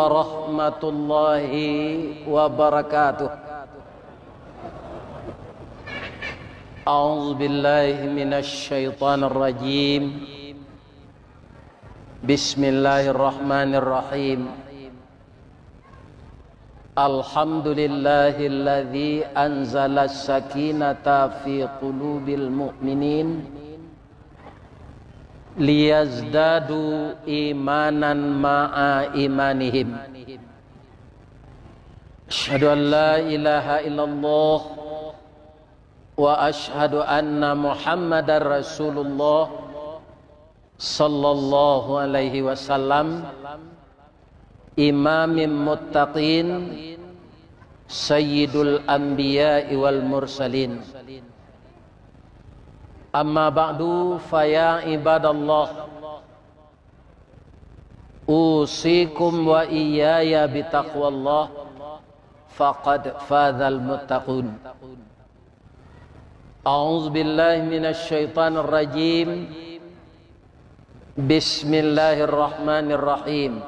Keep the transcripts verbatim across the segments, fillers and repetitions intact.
warahmatullahi wabarakatuh. A'udzu billahi minasy syaithanir rajim. Bismillahirrahmanirrahim. Alhamdulillahilladzi anzala sakinata fi qulubil mu'minin liyazdadu imanan ma'a imanihim. Asyhadu an la ilaha illallah wa asyhadu anna Muhammadar Rasulullah sallallahu alaihi wasallam, imamim muttaqin, sayyidul anbiya'i wal mursalin. Amma ba'du, fa ya ibadallah, usikum wa iyaya bitaqwallah, faqad fazal muttaqun. A'udzu billahi minasy syaithanir rajim. Bismillahirrahmanirrahim.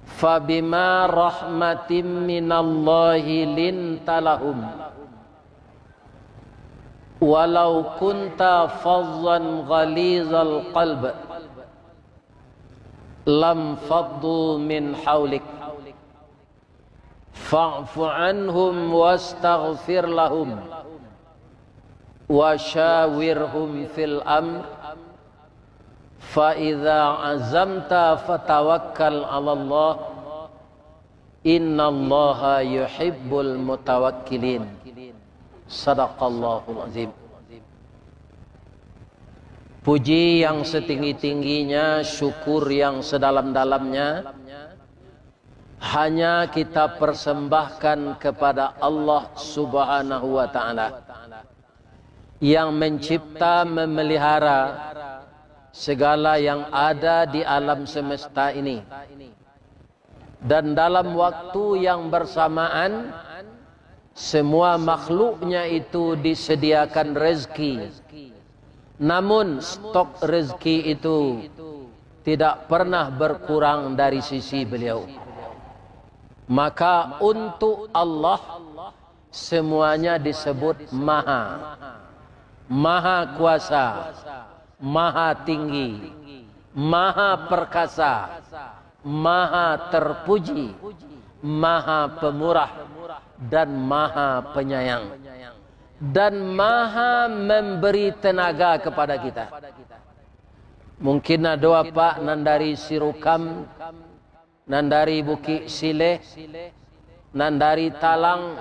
Fabima rahmatim minallahi linta lahum. Walau kunta fazzan ghalizal qalb, lam faddu min haulik. Fa'fu anhum wastaghfir lahum. Wa syawirhum fil amr. Fa idza azamta fatawakkal 'alallah. Innallaha yuhibbul mutawakkilin. Sadaqallahul azim. Puji yang setinggi-tingginya, syukur yang sedalam-dalamnya, hanya kita persembahkan kepada Allah Subhanahu wa Ta'ala, yang mencipta, memelihara segala yang ada di alam semesta ini. Dan dalam waktu yang bersamaan, semua makhluknya itu disediakan rezeki. Namun, stok rezeki itu tidak pernah berkurang dari sisi Beliau. Maka, untuk Allah, semuanya disebut Maha, Maha Kuasa, Maha Tinggi, Maha Perkasa, Maha Terpuji, Maha Pemurah, dan Maha Penyayang, dan Maha Memberi tenaga kepada kita. Mungkin ado apak nan dari Sirukam, nan dari Bukik Sileh, nan dari Talang,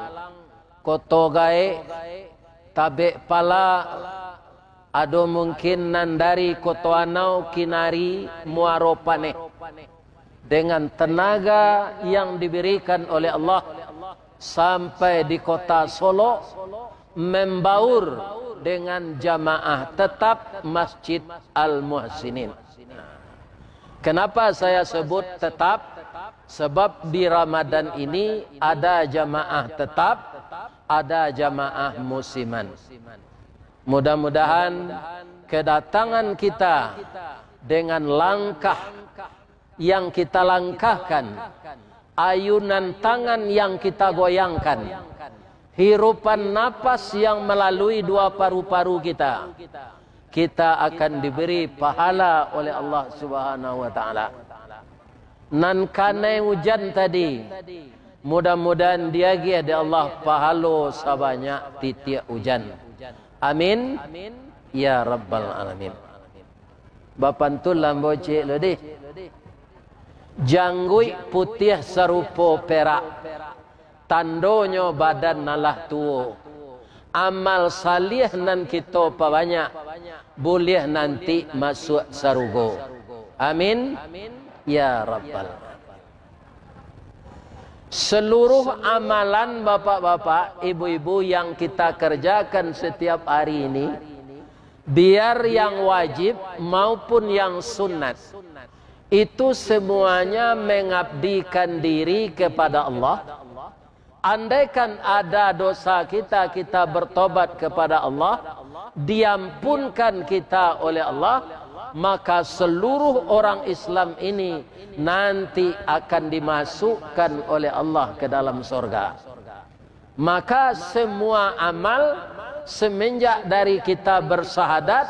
Koto Gaek, Tabek Pala, ado mungkin nan dari Koto Anau, Kinari, Muaro Paneh. Dengan tenaga yang diberikan oleh Allah, sampai di Kota Solok, membaur dengan jamaah tetap Masjid Al-Muhsinin. Kenapa saya sebut tetap? Sebab di Ramadan ini ada jamaah tetap, ada jamaah musiman. Mudah-mudahan kedatangan kita dengan langkah yang kita langkahkan, ayunan tangan yang kita goyangkan, hirupan napas yang melalui dua paru-paru kita, kita akan diberi pahala oleh Allah Subhanahu wa Ta'ala. Nan kanai ujan tadi, mudah-mudahan diagiah dek Allah pahalo sabanyak titiak ujan. Amin, ya rabbal alamin. Bapantun lah ambo ciek lo deh. Jangguik putiah sarupo perak, tandonyo badan nan lah tuo. Amal saliah nan kito pabanyak, buliah nanti masuak sarugo. Amin, ya rabbal alamin. Seluruh amalan bapak-bapak, ibu-ibu yang kita kerjakan setiap hari ini, biar yang wajib maupun yang sunat, itu semuanya mengabdikan diri kepada Allah. Andaikan ada dosa kita, kita bertobat kepada Allah, diampunkan kita oleh Allah, maka seluruh orang Islam ini nanti akan dimasukkan oleh Allah ke dalam sorga. Maka semua amal, semenjak dari kita bersahadat,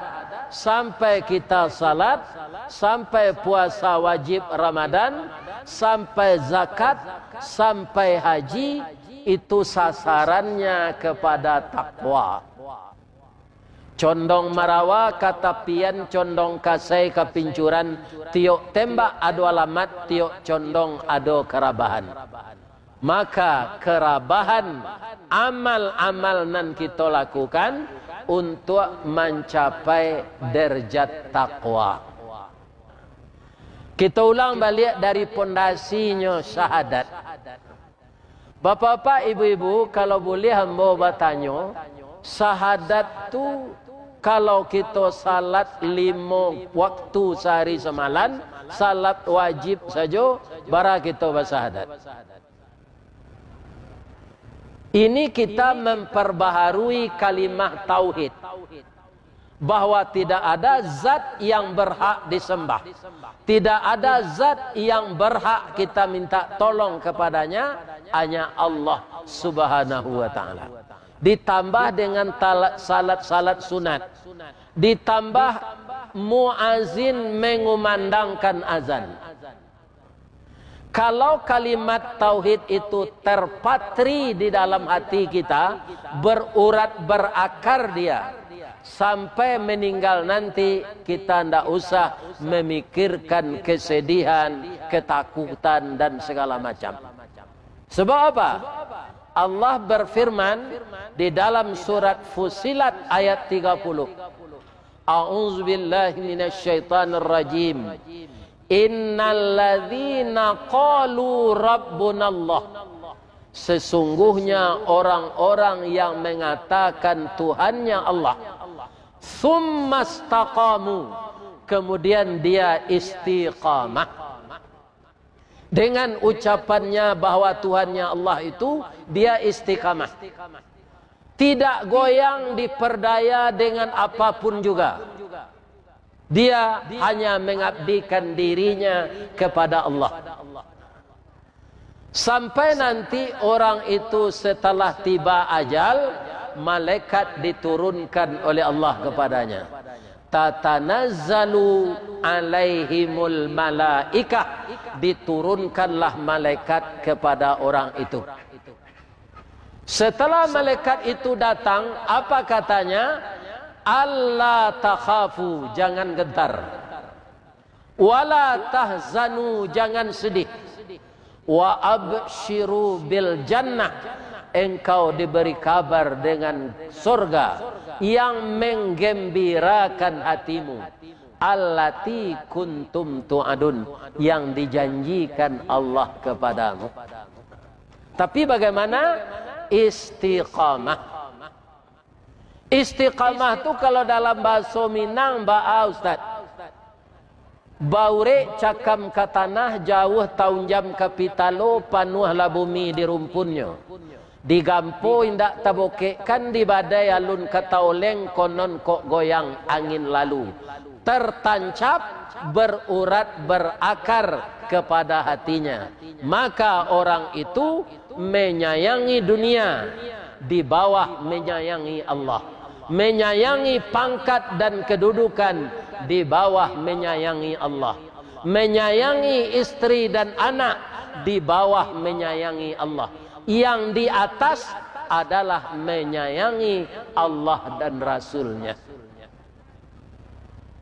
sampai kita salat, sampai puasa wajib Ramadan, sampai zakat, sampai haji, itu sasarannya kepada takwa. Condong marawa ka tapian, condong kasai ka pincuran, tiok tembak ado alamat, tiok condong ado karabahan. Maka karabahan amal-amal nan kito lakukan untuak mancapai derajat takwa. Kito ulang baliak dari pondasinyo syahadat. Bapak-bapak, ibu-ibu, kalau buliah ambo batanyo, sahadat tu, kalau kito salat limo waktu sahari samalam, salat wajib sajo, bara kito basahadat. Ini kita memperbaharui kalimah tauhid, bahwa tidak ada zat yang berhak disembah, tidak ada zat yang berhak kita minta tolong kepadanya, hanya Allah Subhanahu wa Ta'ala. Ditambah dengan tala-, salat-salat sunat, ditambah muazin mengumandangkan azan. Kalau kalimat tauhid itu terpatri di dalam hati kita, berurat, berakar dia, sampai meninggal nanti, kita ndak usah memikirkan kesedihan, ketakutan, dan segala macam. Sebab apa? Allah berfirman di dalam surat Fussilat ayat tiga puluh, A'udzubillahi minasyaitonirrajim. Innalladzina qalu rabbunallah. Sesungguhnya orang-orang yang mengatakan Tuhannya Allah, tsumma istaqamu, kemudian dia istiqamah. Dengan ucapannya bahwa Tuhannya Allah itu, dia istiqamah. Tidak goyang diperdaya dengan apapun juga. Dia hanya mengabdikan dirinya kepada Allah. Sampai nanti orang itu setelah tiba ajal, malaikat diturunkan oleh Allah kepadanya. Tatanazzalu alaihimul malaikah, diturunkanlah malaikat kepada orang itu. Setelah malaikat itu datang, apa katanya? "Alla takhafu, jangan gentar. Wala tahzanu, jangan sedih. Wa absyiru bil jannah, engkau diberi kabar dengan sorga yang menggembirakan hatimu. Allati kuntum tu'adun, yang dijanjikan Allah kepadamu." Tapi bagaimana? Istiqamah. Istiqamah tu kalau dalam bahaso Minang, baa, Ustaz? Baurek cakam ka tanah, jauah taunjam ka pitalo, panuahlah bumi di rumpunnyo. Digampo indak tabokekkan, dibadai alun ka taoleng, konon kok goyang angin lalu. Tertancap, berurat, berakar kepada hatinya. Maka orang itu menyayangi dunia di bawah menyayangi Allah, menyayangi pangkat dan kedudukan di bawah menyayangi Allah, menyayangi istri dan anak di bawah menyayangi Allah. Yang di atas adalah menyayangi Allah dan Rasul-Nya.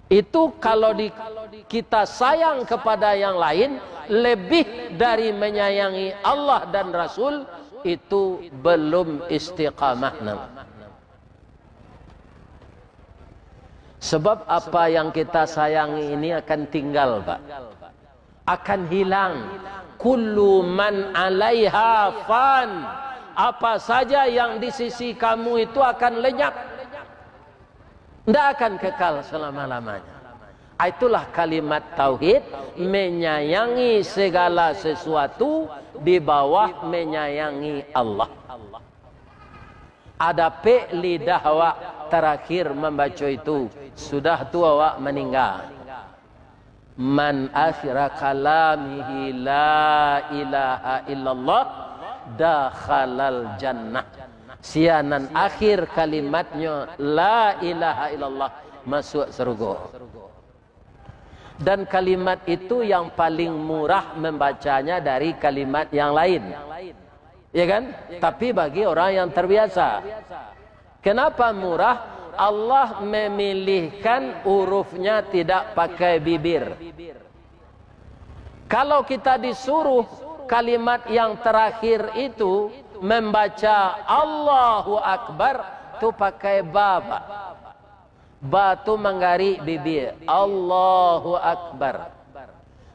Itu kalau di, kita sayang kepada yang lain lebih dari menyayangi Allah dan Rasul, itu belum istiqamah, nah. Sebab apa yang kita sayangi ini akan tinggal, Pak. Akan hilang. Kullu man alaiha fan. Apa saja yang di sisi kamu itu akan lenyap. Ndak akan kekal selama-lamanya. Ah, itulah kalimat tauhid, menyayangi segala sesuatu di bawah menyayangi Allah. Adapek lidah awak terakhir mambaco itu, sudah tu awak maningga. "Man akhira kalamihi la ilaha illallah, dakhalal jannah." Sia nan akhir kalimatnyo la ilaha illallah, masuak sarugo. Dan kalimat itu yang paling murah membacanya dari kalimat yang lain. Ya kan? Tapi bagi orang yang terbiasa. Kenapa murah? Allah memilihkan hurufnya tidak pakai bibir. Kalau kita disuruh kalimat yang terakhir itu membaca Allahu Akbar, tu pakai ba, Pak. Ba tu manggarik bibia, Allahu Akbar.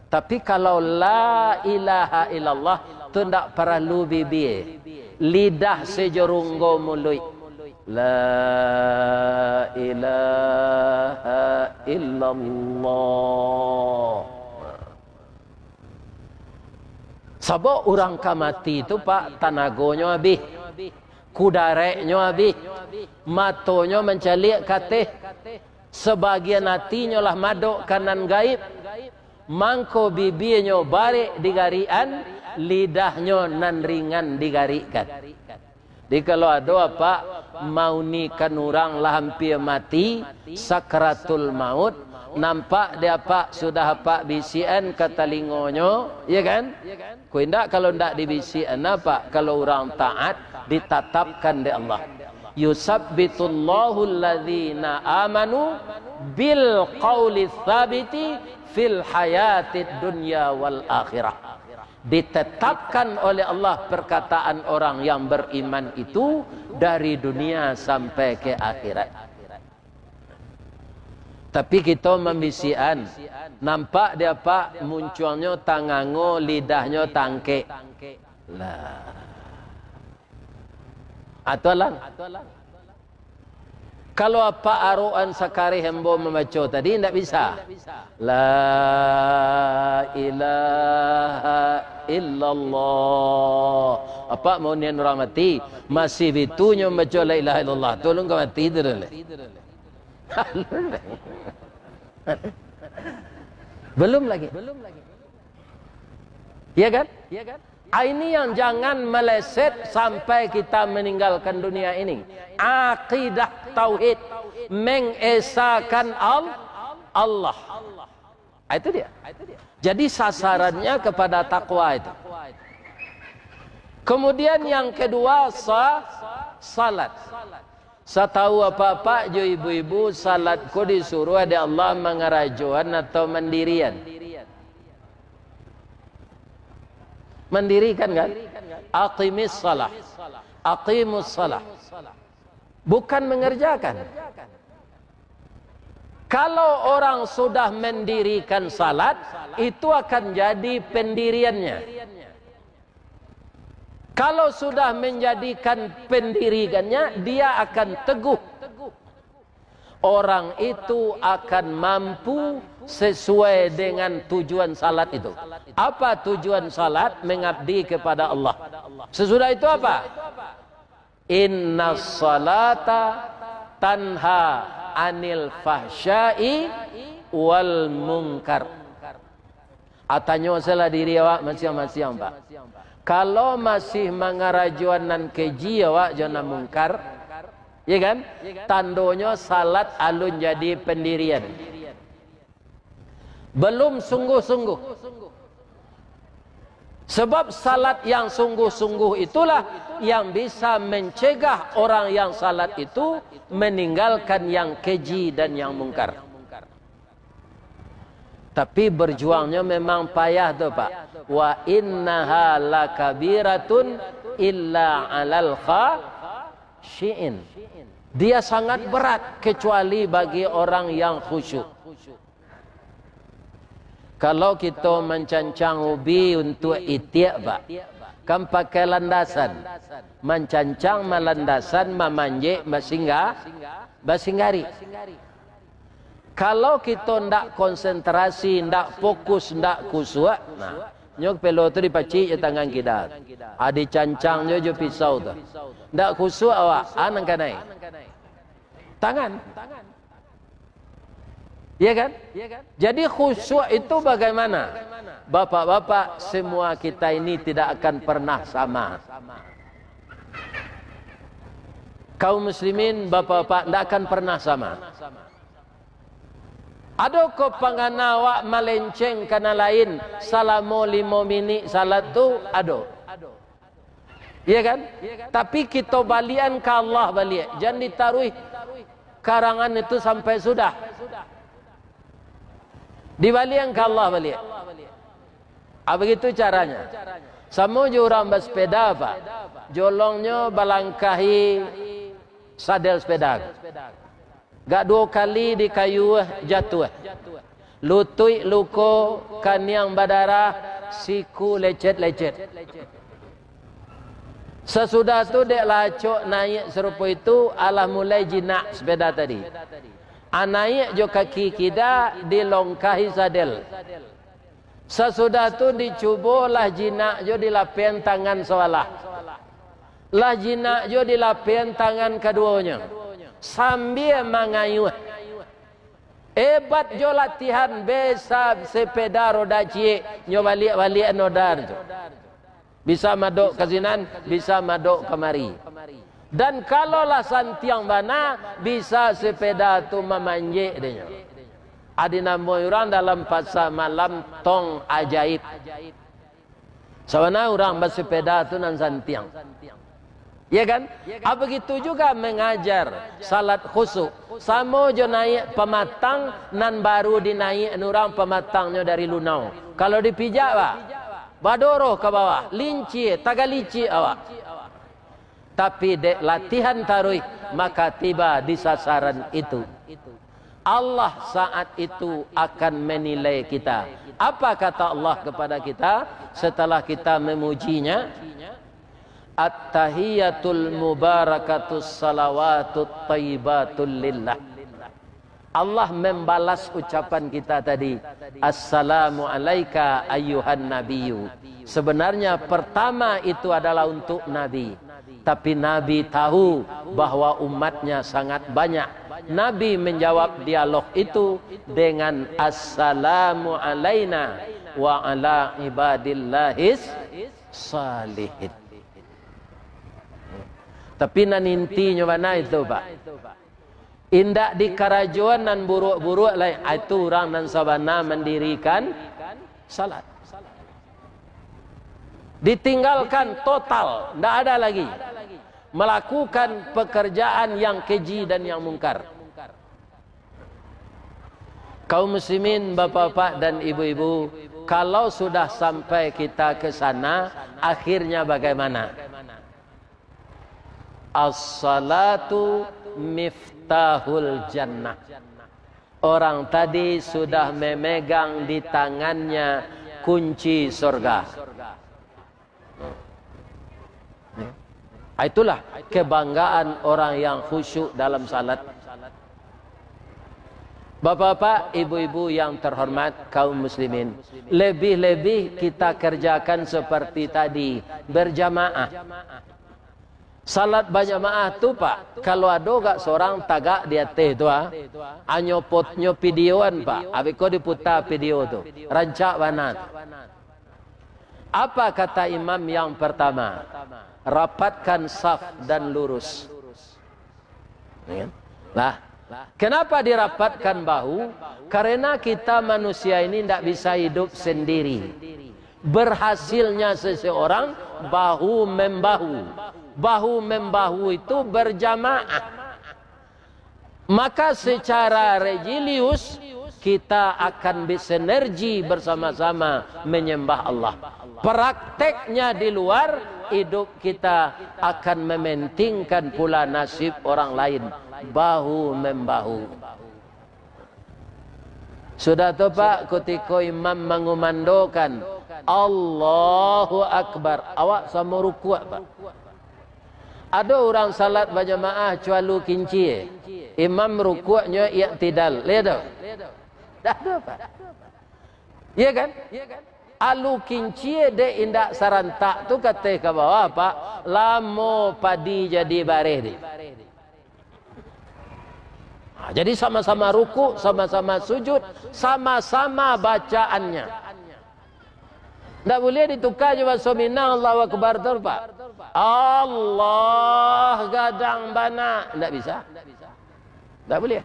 Tapi kalau la ilaha illallah, tu ndak paralu bibia. Lidah sajo runggo muluik. La ilaha illallah. Sabab urang ka mati tu, Pak, tanagonyo abih, kudareknyo abih, matonyo mancaliak ka ateh, sabagian atinyo lah madok ka nan gaib, mangko bibianyo barek digarikan, lidahnyo nan ringan digarikkan. Jadi, kalau ado apak maunikan urang lah ampia mati, sakratul maut, nampak di apak sudah apak bisikan ka talingonyo, ya kan? Ko indak kalau ndak dibisikan apak, kalau urang taat, ditatapkan dek Allah. "Yusabbitullahul ladzina amanu bil qauli tsabiti fil hayatid dunya wal akhirah." Ditetapkan oleh Allah perkataan orang yang beriman itu dari dunia sampai ke akhirat. Tapi kito mambisikan, nampak di apak muncuangnyo tangango, lidahnyo tangkek. Lah. Atau alang. Kalau apak arokan sakareh ambo mambaco tadi, indak bisa. La ilaha illallah. Apak mau nian urang mati, masih bitunyo mambaco la ilaha illallah. Tolong ka mati tu dulu. Belum lagi. Ya kan? Ah, ini yang jangan meleset sampai kita meninggalkan dunia ini. Akidah tauhid, mengesakan Al-, Allah. Ah, itu dia. Jadi sasarannya kepada takwa itu. Kemudian yang kedua, sa-, salat. Satau apak-apak jo ibu-ibu, salat ko disuruah dek Allah mangarajoan atau mandirian? Mandirikan, kan? Aqimis salah. Aqimus salah. Bukan mengerjakan. Kalau orang sudah mendirikan salat, itu akan jadi pendiriannya. Kalau sudah menjadikan pendiriannya, dia akan teguh. Orang itu akan mampu sesuai dengan tujuan salat itu. Apa tujuan salat? Mengabdi kepada Allah. Sesudah itu apa? Inna salata tanha anil fahsyai wal munkar. Ah, tanyo salah diri awak masiang-masiang, Pak. Kalau masih mangarajoan nan keji awak jo nan mungkar, ya kan? Tandonyo salat alun jadi pendirian. Belum sungguh-sungguh. Sebab salat yang sungguh-sungguh itulah yang bisa mencegah orang yang salat itu meninggalkan yang keji dan yang mungkar. Tapi berjuangnya memang payah tu, Pak. Wa innaha lakabiratun illa alal khasyiin. Dia sangat berat kecuali bagi orang yang khusyuk. Kalau kito mancancang ubi untuak itiak, Pak, kan pakai landasan. Mancancang, malandasan, mamanjek, basingga-, basinggari. Kalau kito ndak konsentrasi, ndak fokus, ndak khusyuk, nah, nyo pelo tu dipacik jo tangan kida. Ah, dicancang jo, jo pisau tu. Ndak khusyuk awak, ah, nan kanai. Tangan. Iya kan? Jadi khusyuk itu bagaimana? Bapak-bapak, semua kita ini tidak akan pernah sama. Kaum muslimin, bapak-bapak, ndak akan pernah sama. Ado ko pangana awak malenceng ka nan lain salamo limo minik salat tu? Ado. Iya kan? Tapi kito balian ka Allah baliak. Jan ditaruih karangan itu sampai sudah. Dibalian ka Allah baliak. Ah, begitu caranya. Samo jo urang basepeda, Pak. Jolongnyo balangkahi sadel sepeda. Gak duo kali dikayuah, jatuah. Lutuik luko, kaniang badarah, siku lecet-lecet. Sasudah tu, dek lah acok naiak sarupo itu, alah mulai jinak sepeda tadi. Ah, naiak jo kaki kida, dilongkahi sadel. Sasudah tu dicubo lah jinak jo dilapehan tangan sabalah. Lah jinak jo dilapehan tangan kaduonyo. Sambia mangayuah. Ebat jo latihan, bisa sepeda roda ciek, nyo baliak-baliak roda tu. Bisa madok ka sinan, bisa madok kamari. Dan kalau lah santiang bana, bisa sepeda tu mamanjek dinyo. Adi namo urang dalam pasa malam tong ajaib. Sabana urang basepeda tu nan santiang. Iya kan? Ah, begitu juga mangajar salat khusyuk. Samo jo naiak pamatang nan baru dinaiak urang pamatangnyo dari Lunau. Kalau dipijak, Pak, badoroh ka bawah, lincik, tagalicik awak. Tapi dek latihan taruih, maka tiba di sasaran itu. Allah saat itu akan menilai kita. Apa kata Allah kepada kita setelah kita memujinya? At-tahiyatul mubarakatus salawatut thayyibatul lillah. Allah membalas ucapan kita tadi, "Assalamu alaika ayyuhan nabiyyu." Sebenarnya pertama itu adalah untuk Nabi. Tapi Nabi tahu bahwa umatnya sangat banyak. Nabi menjawab dialog itu dengan, "Assalamu alaina wa ala ibadillahis salihin." Tapi nan intinyo bana itu, Pak. Indak dikarajoan nan buruak-buruak lai, ah, itu urang nan sabana mandirikan salat. Ditinggalkan total, ndak ada lagi. Melakukan pekerjaan yang keji dan yang mungkar. Kaum muslimin, bapak-bapak dan ibu-ibu, kalau sudah sampai kita ke sana, akhirnya bagaimana? As-salatu miftahul jannah. Orang tadi sudah memegang di tangannya kunci sorga. Ah, itulah kebanggaan orang yang khusyuk dalam salat. Bapak-bapak, ibu-ibu yang terhormat, kaum muslimin, lebih-lebih kita kerjakan seperti tadi, berjamaah. Salat bajamaah tu, Pak, kalau ado gak sorang tagak di ateh tu, ah, anyo potnyo videoan, Pak, abih ko diputa video tu, rancak bana tu. Apa kata imam yang pertama? Rapatkan saf dan lurus. Ya kan? Lah, kenapa dirapatkan bahu? Karena kita manusia ini ndak bisa hidup sendiri. Berhasilnya seseorang bahu membahu. Bahu membahu itu berjamaah. Maka secara religius, kita akan bersinergi bersama-sama menyembah Allah. Prakteknya di luar, hidup kita akan mementingkan pula nasib orang lain, bahu-membahu. Sudah tu, Pak, kutiko imam mangumandokan, "Allahu Akbar," awak samo rukuak, Pak. Ado urang salat bajamaah cualu kincia. Imam rukuaknyo iktidal. Lihat tu. Dah ado, Pak. Iya kan? Alu kincia dek indak sarantak tu kateh ka bawah, Pak. Lamo padi jadi bareh dek. Ah, jadi sama-sama ruku, sama-sama sujud, sama-sama bacaannya. Ndak buliah dituka jo baso Minang Allahu Akbar tu, Pak. Allah gadang bana. Ndak bisa. Ndak buliah.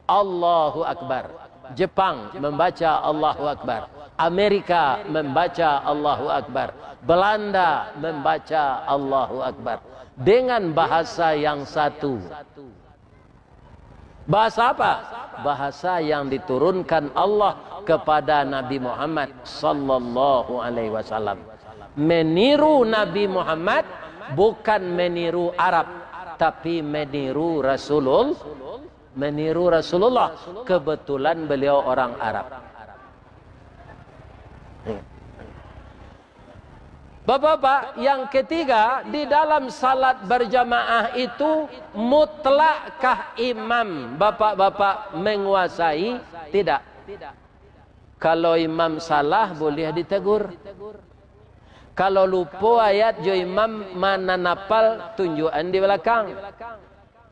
Allahu Akbar. Jepang membaca Allahu Akbar. Amerika membaca Allahu Akbar. Belanda membaca Allahu Akbar. Dengan bahasa yang satu. Bahasa apa? Bahasa yang diturunkan Allah kepada Nabi Muhammad sallallahu alaihi wasallam. Meniru Nabi Muhammad bukan meniru Arab, tapi meniru Rasulul-, meniru Rasulullah. Kebetulan beliau orang Arab. Bapak-bapak, yang ketiga, di dalam salat berjamaah itu, mutlakkah imam, bapak-bapak, menguasai? Tidak. Kalau imam salah, boleh ditegur. Kalau lupo ayat jo imam ma nan apal, tunjuakan di balakang.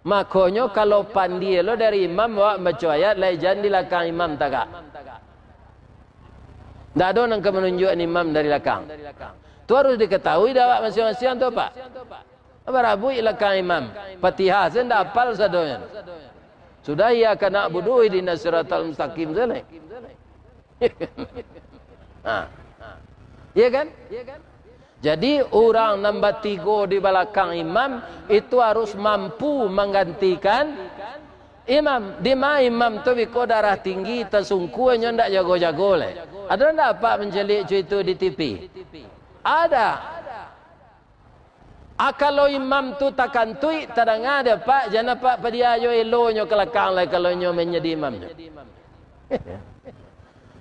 Makonyo, kalau pandai lo dari imam, awak baco ayat, lai jan di lakang imam tagak. Ndak ado nan ka manunjuakan imam dari lakang. Tu harus diketahui dek awak masiang-masiang tu, Pak. Barabuik lakang imam. Fatihah se ndak apal sadonyo. Sudah, iyyaka na'budu ihdinas siratal mustaqim se lai. Ha. Iya kan? Jadi, urang nan batigo di balakang imam itu harus mampu manggantikan imam. Dima imam tu biko darah tinggi, tasungkua, inyo ndak jago-jago lai. Ado ndak apak mancaliak cuito di T V? Ada. Ah, kalau imam tu takantuik, tadanga dek apak, jan apak padia jo elonyo ka lakang lai, kalau inyo manjadi imamnyo.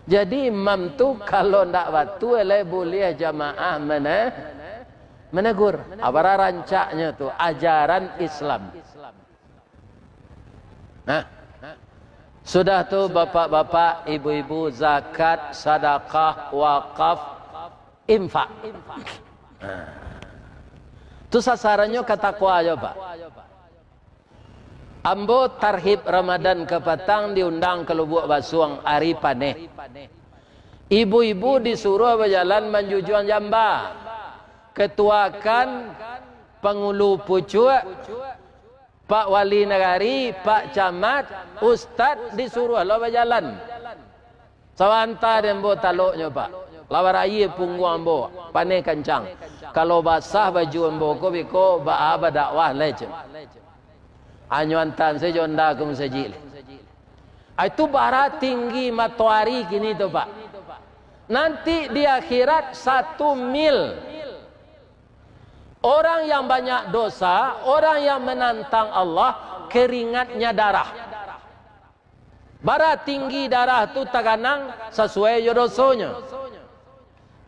Jadi, imam tu kalau ndak batua lai, buliah jamaah mana-, manegur. Abara rancaknyo tu, ajaran Islam. Nah, sudah tu, bapak-bapak, ibu-ibu, zakat, sadakah, wakaf, infak. Nah. Tu sasarannyo ka takwa jo, Pak. Ambo tarhib Ramadan kapatang diundang ka Lubuak Basuang ari paneh. Ibu-ibu disuruah bajalan manjujuang jamba. Katuakan, pangulu pucuak, Pak Wali Nagari, Pak Camat, Ustad disuruah lo bajalan. Sabanta dek ambo taloknyo, Pak. Lah baraia pungguang ambo, paneh kancang. Kalau basah baju ambo ko biko, baa badakwah lai, cen. Anyo antaan sajo onda ka musajik lai. Ah, itu bara tinggi matoari kini tu, Pak. Nanti di akhirat satu mil. Orang yang banyak dosa, orang yang menantang Allah, keringatnya darah. Bara tinggi darah tu taganang sasuai jo dosonyo.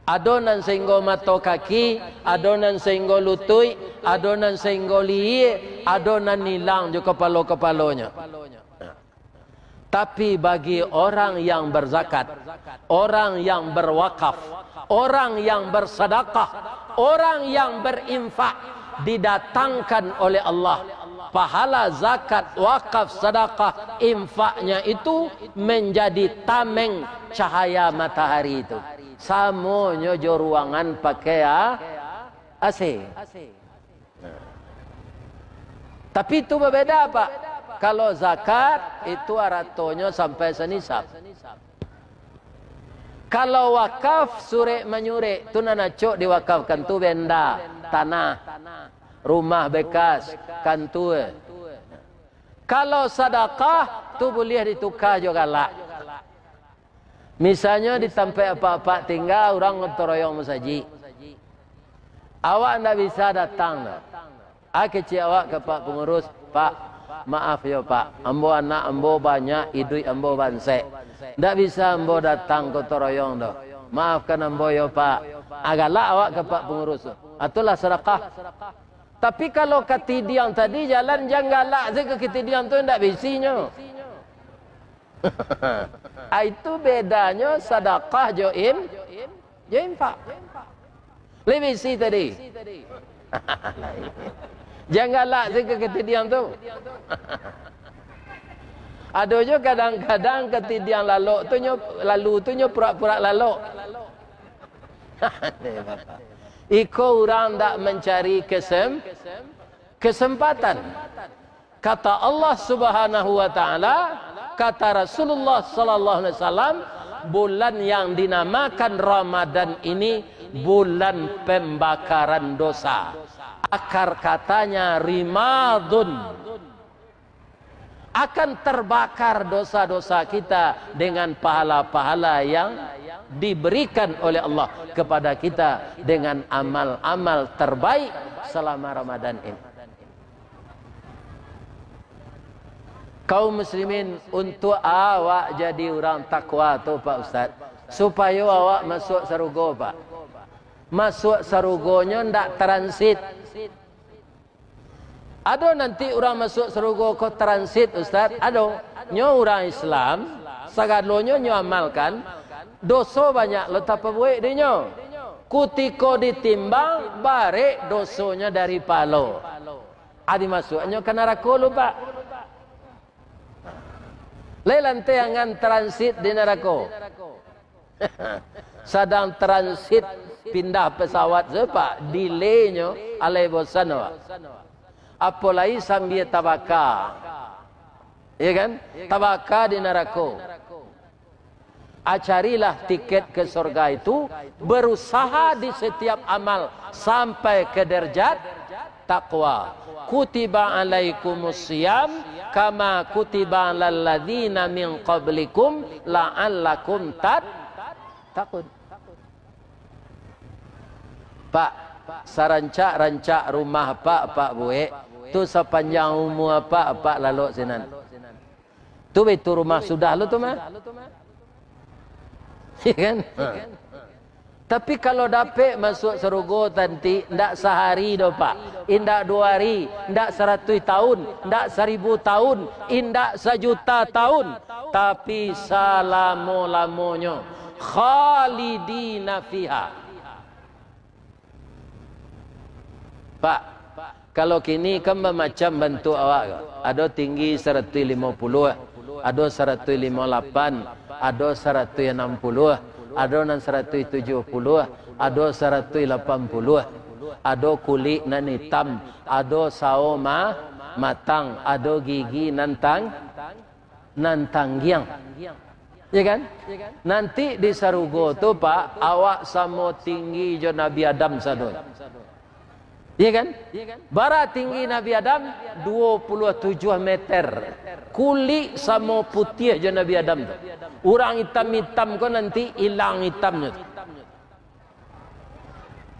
Ado nan sainggo mato kaki, ado nan sainggo lutuik, ado nan sainggo lihia, ado nan ilang jo kapalo-kapalonyo. Tapi bagi orang yang berzakat, orang yang berwakaf, orang yang bersadakah, orang yang berinfak, didatangkan oleh Allah pahala zakat, wakaf, sadakah, infaknya itu menjadi tameng cahaya matahari itu. Samonyo jo ruangan pakai a-, A C. Nah. Tapi itu babeda, Pak. Kalau zakat, itu aratonyo sampai sanisab. Kalau wakaf, surek manyurek, tu nan acok diwakafkan tu benda, tanah, rumah bekas, kantua. Kalau sadakah, tu buliah dituka jo galak. Misalnyo di tampek apak-apak tingga, urang gotong royong musajik. Awak ndak bisa datang doh. Ah, kecek awak ka Pak Pangurus, "Pak, maaf yo, Pak. Ambo, anak ambo banyak, iduik ambo bansek. Ndak bisa ambo datang gotong royong doh. Maafkan ambo yo, Pak." Ah, galak awak ka Pak Pangurus tu. Ah, tu lah sadakah. Tapi kalau katidiang tadi, jalan jan galak se ka katidiang tu, ndak bisinyo. Ah, itu bedanyo sadakah jo in-, jo infak. Lai bisi tadi. Jan galak se ka katidiang tu. Ado jo kadang-kadang katidiang lalok tu nyo, lalu tu nyo purak-purak lalok. Iko urang ndak mancari kesem-, kesempatan. Kata Allah Subhanahu wa Ta'ala, kata Rasulullah sallallahu alaihi wasallam, bulan yang dinamakan Ramadan ini bulan pembakaran dosa. Akar katanya rimadun. Akan terbakar dosa-dosa kita dengan pahala-pahala yang diberikan oleh Allah kepada kita dengan amal-amal terbaik selama Ramadan ini. Kaum muslimin, untuk awak jadi urang takwa tu, Pak Ustaz, supayo awak masuak sarugo, Pak. Masuak sarugonyo ndak transit. Ado nanti urang masuak sarugo ko transit, Ustaz? Ado. Nyo urang Islam, sagalonyo nyo amalkan, doso banyak lo tapabuek dinyo. Kutiko ditimbang, barek dosonyo dari palo. Adi masuaknyo ka narako lu, Pak. Lai lantai angan transit di narako. Sadang transit pindah pesawat se, Pak, delay-nyo alai bosan awak. Apo lai sambia tabaka. Ya kan? Tabaka di narako. Ah, carilah tiket ke sorga itu, berusaha di setiap amal sampai ke derajat takwa. Kutiba alaikumus siyam kama kutiba alal ladzina min qablikum la'allakum tat-, takun. Pak, sarancak-rancak rumah apak, apak buek, tu sapanjang umua apak, apak lalok sinan. Tu baitu rumah sudah lo tu mah. Ya kan? Ha. Tapi kalau dapek masuak sarugo tanti, ndak sahari doh, Pak. Indak duo hari, ndak saratuih taun, ndak saribu taun, indak sajuta taun, tapi salamo-lamonyo. Khalidina fiha. Pak, kalau kini kan bamacam bantuak awak ko. Ado tinggi saratuih limo puluah, ado saratuih limo lapan, ado saratuih anam puluah, ado nan saratuih tujuah puluah, ado saratuih lapan puluah, ado kulik nan itam, ado sao ma-, matang, ado gigi nan tang-, nan tanggiang. Ya kan? Nanti di sarugo tu, Pak, awak samo tinggi jo Nabi Adam sadonyo. Ya kan? Bara tinggi Nabi Adam? Duo puluah tujuah meter. Kulik samo putiah jo Nabi Adam tu. Urang itam-itam ko nanti ilang itamnyo tu.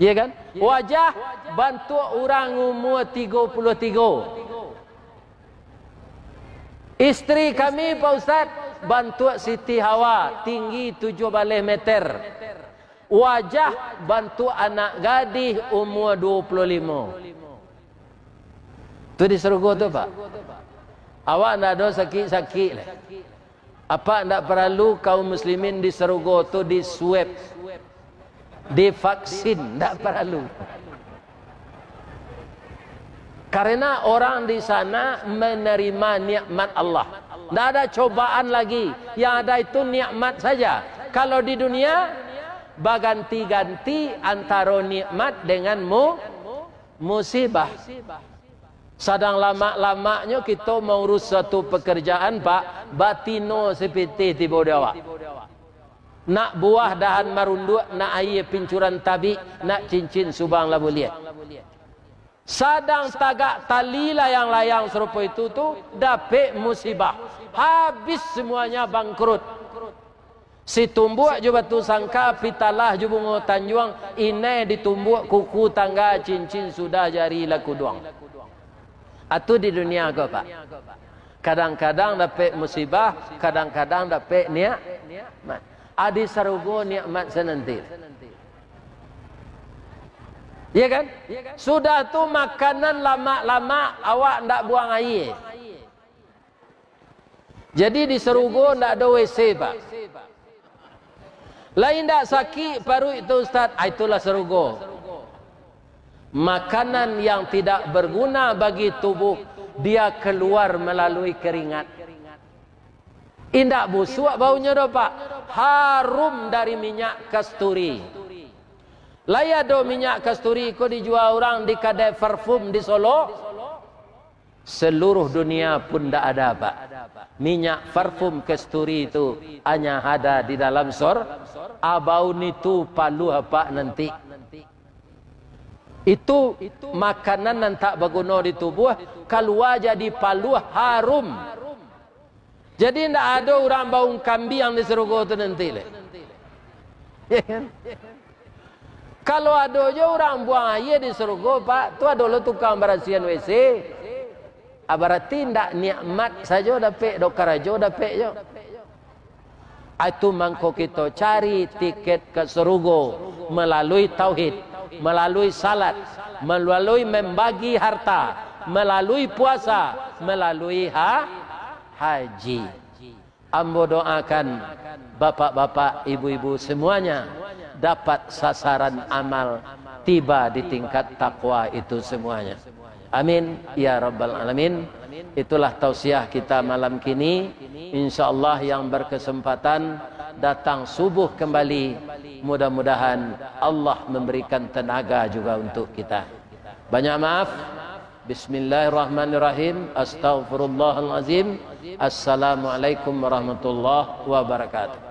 Ya kan? Wajah bantuak urang umua tigo puluah tigo. Istri kami, Pak Ustaz, bantuak Siti Hawa, tinggi tujuah baleh meter. Wajah bantuak anak gadih umua duo puluah limo. Tu di sarugo tu, Pak. Awak ndak ado sakik-sakik lai. Apak ndak paralu kaum muslimin di sarugo tu di-swab, divaksin, ndak paralu. Karena orang di sana menerima nikmat Allah. Ndak ada cobaan lagi. Yang ada itu nikmat saja. Kalau di dunia, baganti-ganti antaro nikmat dengan mu-, musibah. Sadang lamak-lamaknyo kito maurus suatu pekerjaan, Pak, batino sapitih tibo di awak. Nak buah dahan marunduak, nak aia pincuran tabik, nak cincin subang lah buliah. Sadang tagak tali layang-layang sarupo itu tu, dapek musibah. Habis semuanya, bangkrut. Situmbuak jo batu sangka, pitalah jo bungo tanjuang, inai ditumbuak kuku tangga, cincin sudah jari lah kuduang. Atu di dunia ko, Pak. Kadang-kadang dapek musibah, kadang-kadang dapek nikmat. Adi sarugo nikmat sananti. Ya kan? Sudah tu makanan lamak-lamak, awak ndak buang aia. Jadi di sarugo ndak ado W C, Pak. Lai ndak sakik paruik tu, Ustaz? Ah, itulah sarugo. Makanan yang tidak berguna bagi tubuh, dia keluar melalui keringat. Indak busuak baunyo doh, Pak. Harum dari minyak kasturi. Lai ado minyak kasturi ko dijua urang di kadai parfum di Solo? Seluruh dunia pun ndak ada, Pak. Minyak parfum kasturi itu hanya ada di dalam sor-, abaun itu paluah, Pak, nanti. Itu makanan nan tak baguno di tubuah, kalua jadi paluah harum. Jadi, ndak ado urang baun kambiang di sarugo tu nanti lai. Ya kan? Kalau ado jo urang buang aia di sarugo, Pak, tu ado lo tukang barasiahan W C. Ah, bararti ndak nikmat sajo dapek, do karajo dapek jo. Ah, itu mangko kito cari tiket ka sarugo malalui tauhid, malalui salat, malalui mambagi harta, malalui puasa, malalui ha-, haji. Ambo doakan bapak-bapak, ibu-ibu semuanya dapat sasaran amal, tiba di tingkat takwa itu semuanya. Amin ya rabbal alamin. Itulah tausiah kita malam kini. Insya Allah yang berkesempatan datang subuh kembali, mudah-mudahan Allah memberikan tenaga juga untuk kita. Banyak maaf. Bismillahirrahmanirrahim. Astagfirullahalazim. Assalamualaikum warahmatullahi wabarakatuh.